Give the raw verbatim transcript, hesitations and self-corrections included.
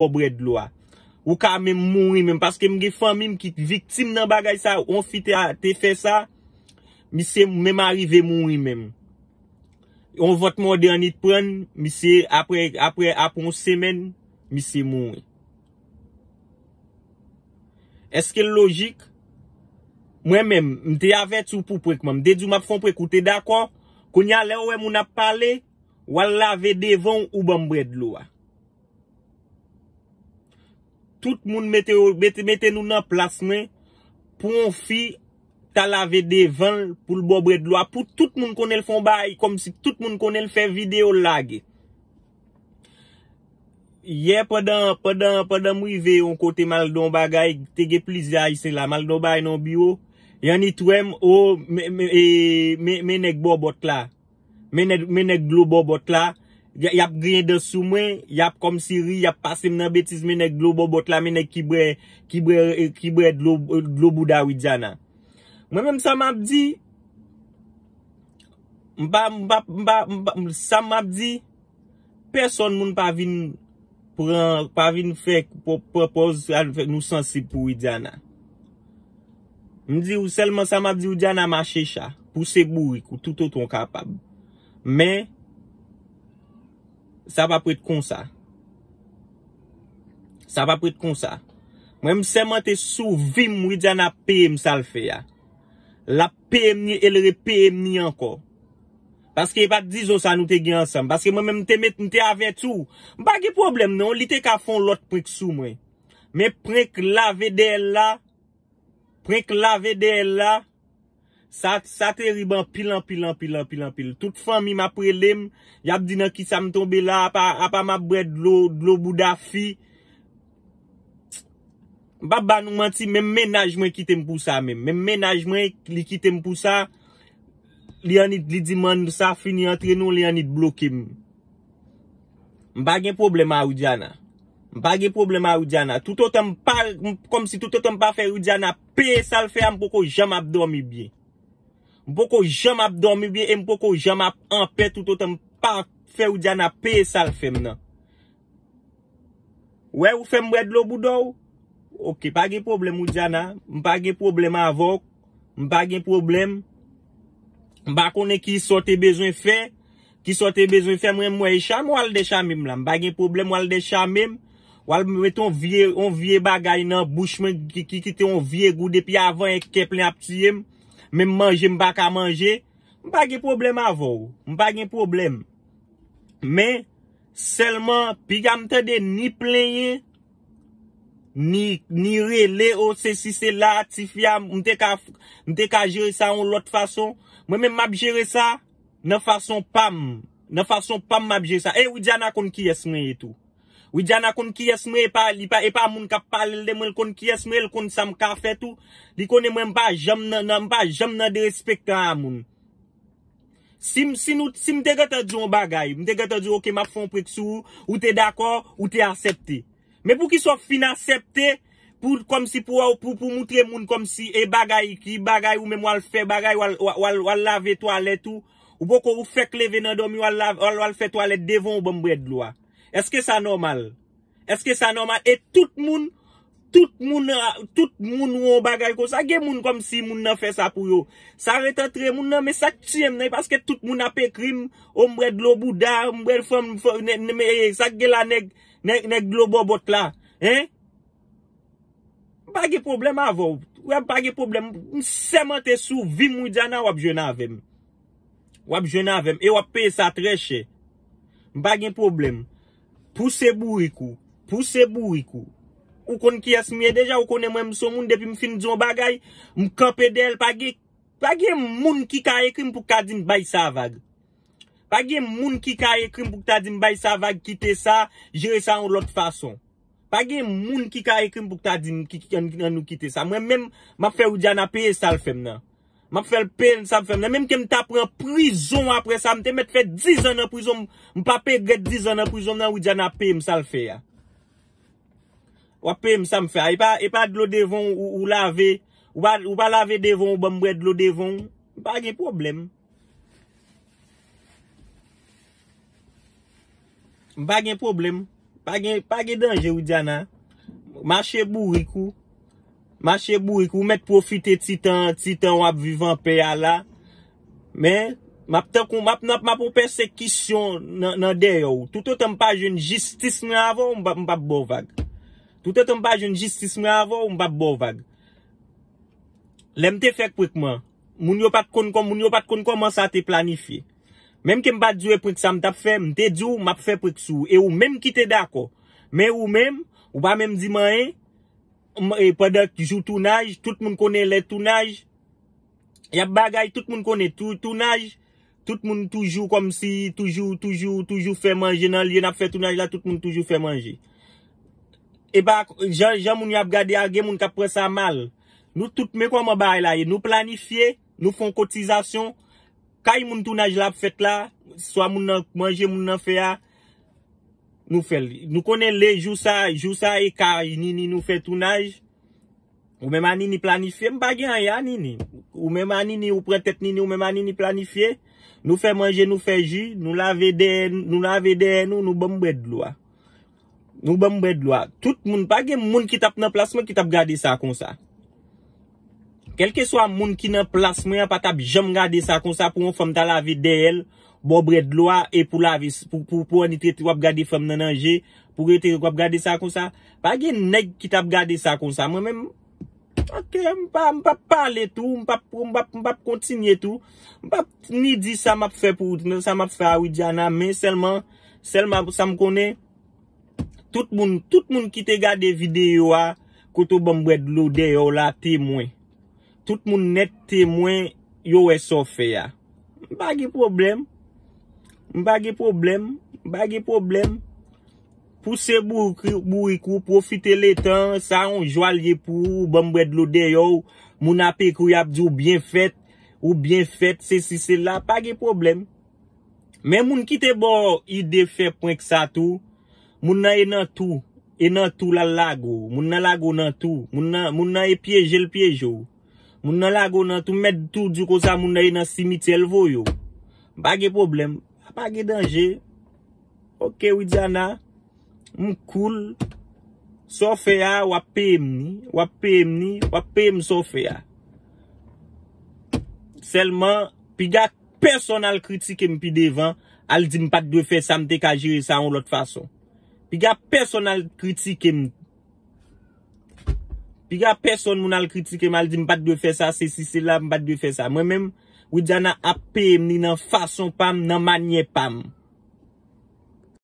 bò bwè dlo a. Ou ka menm mouri menm, paske m gen fanmi m ki viktim nan bagay sa, yon fi te, te fè sa, misye menm arive mouri menm. Yon vòt mòde annik prann, misye apre, apre, apre yon semèn, misye mouri. Èske l lojik? Mwen menm, m te avèti w pou prank mwen. M te di w m ap fè yon prank, ou te dakò. Kounye a, lè w wè moun ap pale, w al lave devan w, ou ban m bwè dlo a. Tout moun mete, mete, mete nou nan plas mwen pou yon fi ta lave devan l pou l ba w bwè dlo a. Pou tout moun konnen l fè yon bagay, kòmsi tout moun konnen l fè videyo l lage. Yè pandan, pandan, pandan m rive yon kote m al nan yon bagay, te gen plizyè Ayisyen la, m al nan yon bagay nan yon biwo, y annik wè m, o, men, men, e, men, men nèg bòbòt la. Men nèg, men nèg dlo bòbòt la, y, y ap griyen dan sou mwen, y ap kòmsi ri, y ap pase m nan betiz, men nèg dlo bòbòt la, men nèg ki bwè, ki bwè, ki bwè dlo, dlo bouda Widiana. Mwen menm sa m ap di, m pa, m pa, m pa, m pa, sa m ap di, pèsòn moun pa vin pran, pa vin fè, pran pòz, nou sansib pou Widiana. M di w sèlman sa m ap di w, Diana, mache cha, pouse bourik ou toutotan w kapab. Men, sa p ap ret konsa. Sa p ap ret konsa. Mwen, m sèmante sou vi m, Widiana ap peye m sa l fè a. L ap peye m ni e l repeye m ni ankò. Paske e pa t dizon sa nou te gen ansanm. Paske mwen menm, m te met, m te avèti w. M pa gen pwoblèm non, li te ka fè yon lòt prank sou mwen. Men prank lave dèyè l la, prank lave dèyè l la, sa, sa terib anpil, anpil, anpil, anpil, anpil. Tout fanmi m ap rele m, y ap di nan kisa m tonbe la, apa, apa m ap bwè dlo, dlo bouda fi. M p ap ba nou manti, menm mennaj mwen kite m pou sa menm. Menm mennaj mwen, li kite m pou sa. Li annik, li di m an sa fini antre nou, li annik bloke m. M pa gen pwoblèm a Widiana. M pa gen pwoblèm a Widiana. Toutotan m pa, m, kòmsi toutotan m pa fè Widiana peye sa l fè a, m poko janm ap dòmi byen. M poko janm ap dòmi byen e m poko janm ap anpè toutotan m pa fè Widiana peye sa l fè m nan. Wè ou fè m bwè dlo bouda w? Oke, pa gen pwoblèm, Widiana. M pa gen pwoblèm avè w. M pa gen pwoblèm. M pa konnen ki sa w te bezwen fè. Ki sa w te bezwen fè, mwen, m wè e chame w al dechame m la. M pa gen pwoblèm, w al dechame m. W al mete yon vye, yon vye bagay nan bouch mwen ki, ki kite yon vye gou depi avan e kè plen ap tiye m. Menm manje m pa ka manje. M pa gen pwoblèm avè w. M pa gen pwoblèm. Men, sèlman, piga m tande ni plenyen, ni, ni rele, o, sesi, sela, tifi a, m te ka, m te ka jere sa yon lòt fason. Mwen menm, m ap jere sa nan fason pa m. Nan fason pa m, m ap jere sa. E Widiana konn kiyès mwen ye tou. Widiana konn kiyès mwen ye, e pa, li pa, e pa moun k ap pale l de mwen, l konn kiyès mwen ye, l konn sa m ka fè tou. Li konnen mwen, m pa janm nan, nan, m pa janm nan derespektan a moun. Si m, si nou, si m te gentan di yon bagay, m te gentan di, oke, m ap fè yon prank sou ou, ou te dakò, ou te aksepte. Men poukisa w fin aksepte pou, kòmsi pou, pou, pou moutre moun kòmsi e bagay, ki bagay ou menm w al fè bagay, w al, w al, w al lave twalèt ou, ou poko, ou fèk leve nan dòmi, w al lave, w al, w al fè twalèt devan w, ban m bwè dlo a. Èske sa nòmal? Èske sa nòmal? E tout moun, tout moun, a, tout moun wè yon bagay konsa. Gen moun kòmsi moun nan fè sa pou yo. Sa ret antre moun nan, men sa k tiye m nan, e paske tout moun ap ekri m, o m bwè dlo bouda, m bwè fanm, fanm, nè, nè, men, e, sa k gen la nèg, nèg, nèg dlo bòbòt la. Hein? M pa gen pwoblèm avè w. Wè, m pa gen pwoblèm. M sèmante sou vi m, Widiana, w ap jwenn avè m. W ap jwenn avè m e w ap peye sa trè chè. M pa gen pwoblèm. Pouse bourik ou. Pouse bourik ou. Ou konn kiyès m ye deja, ou konnen mwen m se yon moun depi m fin di yon bagay, m kanpe dèyè l, pa gen, pa gen moun ki ka ekri m pou ka di m bay sa vag. Pa gen moun ki ka ekri m pou ta di m bay sa vag, kite sa, jere sa yon lòt fason. Pa gen moun ki ka ekri m pou ta di m ki, ki, ann, ann nou kite sa. Mwen menm, m ap fè Widiana peye sa l fè m nan. M ap fè l peye sa l fè m nan. Menm ke m ta pran prizon apre sa, m te mèt fè dizan nan prizon, m, m p ap regrèt dizan nan prizon nan, Widiana ap peye m sa l fè a. W ap peye m sa m fè a. E pa, e pa dlo devan w, ou, ou lave, ou pa, ou pa lave devan w, ban m bwè dlo devan w. M pa gen pwoblèm. M pa gen pwoblèm. Pa gen, pa gen danje, Widiana. Mache bourik ou. Mache bourik ou. Ou mèt pwofite ti tan, ti tan w ap viv anpè a la. Men, m ap tankou, m ap, m ap, m ap yon pèsekisyon nan, nan dèyè w. Toutotan m pa jwenn jistis mwen avè w, m p ap, m p ap ba w vag. Toutotan m pa jwenn jistis mwen avè w, m p ap ba w vag. Lè m te fè prank mwen, moun yo pa t konn kòm, moun yo pa t konn kòman sa te planifye. Menm ke m pa t di w e prank sa m t ap fè, m te di w m ap fè prank sou ou. E ou menm ki te dakò. Men ou menm, ou pa menm di m anyen. M, e pandan jou tounaj, tout moun konnen lè tounaj. Y ap bagay, tout moun konnen tou, tounaj. Tout moun toujou kòmsi, toujou, toujou, toujou fè manje nan lye n ap fè tounaj la, tout moun toujou fè manje. E pa, jan, jan moun y ap gade a, gen moun k ap pran sa mal. Nou tout, men kòman bagay la ye. Nou planifye, nou fè yon kotizasyon. Kay moun tounaj la ap fèt la, swa moun nan manje, moun nan fè a, nou fè l. Nou konnen le jou sa, jou sa e kay Nini nou fè tounaj. Ou menm a Nini planifye, m pa gen anyen a Nini. Ou menm a Nini, ou pran tèt Nini, ou menm a Nini planifye. Nou fè manje, nou fè ji, nou lave dèyè, nou lave dèyè nou, nou ban m bwè dlo a. Nou ban m bwè dlo a. Tout moun, pa gen moun ki t ap nan plas mwen ki t ap gade sa konsa. Kèlkeswa moun ki nan plas mwen an pa t ap janm gade sa konsa pou yon fanm ta lave dèyè l, ba w bwè dlo a, e pou lave, pou, pou, pou annik rete w ap gade fanm nan nan je, pou rete w ap gade sa konsa. Pa gen nèg ki t ap gade sa konsa. Mwen menm, oke, m pa, m p ap pale tou, m p ap, m p ap, m p ap kontinye tou. M p ap ni di sa m ap fè pou, sa m ap fè a Widiana, men sèlman, sèlman sa m konnen, tout moun, tout moun ki te gade videyo a, kote w ban m bwè dlo dèyè w la, temwen. Tout moun nèt temwen, yo wè sa w fè a. M pa gen pwoblèm. M pa gen pwoblèm. M pa gen pwoblèm. Pouse bourik, bourik ou, pwofite letan, sa yon jwa l ye pou ou, ban m bwè dlo dèyè w, moun ap ekri, y ap di w byen fèt, ou byen fèt, sesi, sela, pa gen pwoblèm. Men moun ki te ba w ide fè prank sa tou, moun nan e nan tou, e nan tou l al lage w, moun nan lage w nan tou, moun nan, moun nan e pyeje l pyeje w. Moun nan lage w nan tou, m mèt tou di w konsa, moun nan e nan simityè l voye w. Pa gen pwoblèm, pa gen danje. Oke, Widiana, m cool. Sa w fè a, w ap peye m ni, w ap peye m ni, w ap peye m sa w fè a. Sèlman, piga pèsonn al kritike m pi devan, al di m pa t dwe fè sa, m te ka jere sa yon lòt fason. Piga pèsonn al kritike m. Piga pèsonn moun al kritike m, al di m pa t dwe fè sa, sesi, sela, m pa t dwe fè sa. Mwen menm, Widiana ap peye m ni nan fason pa m, nan manyè pa m.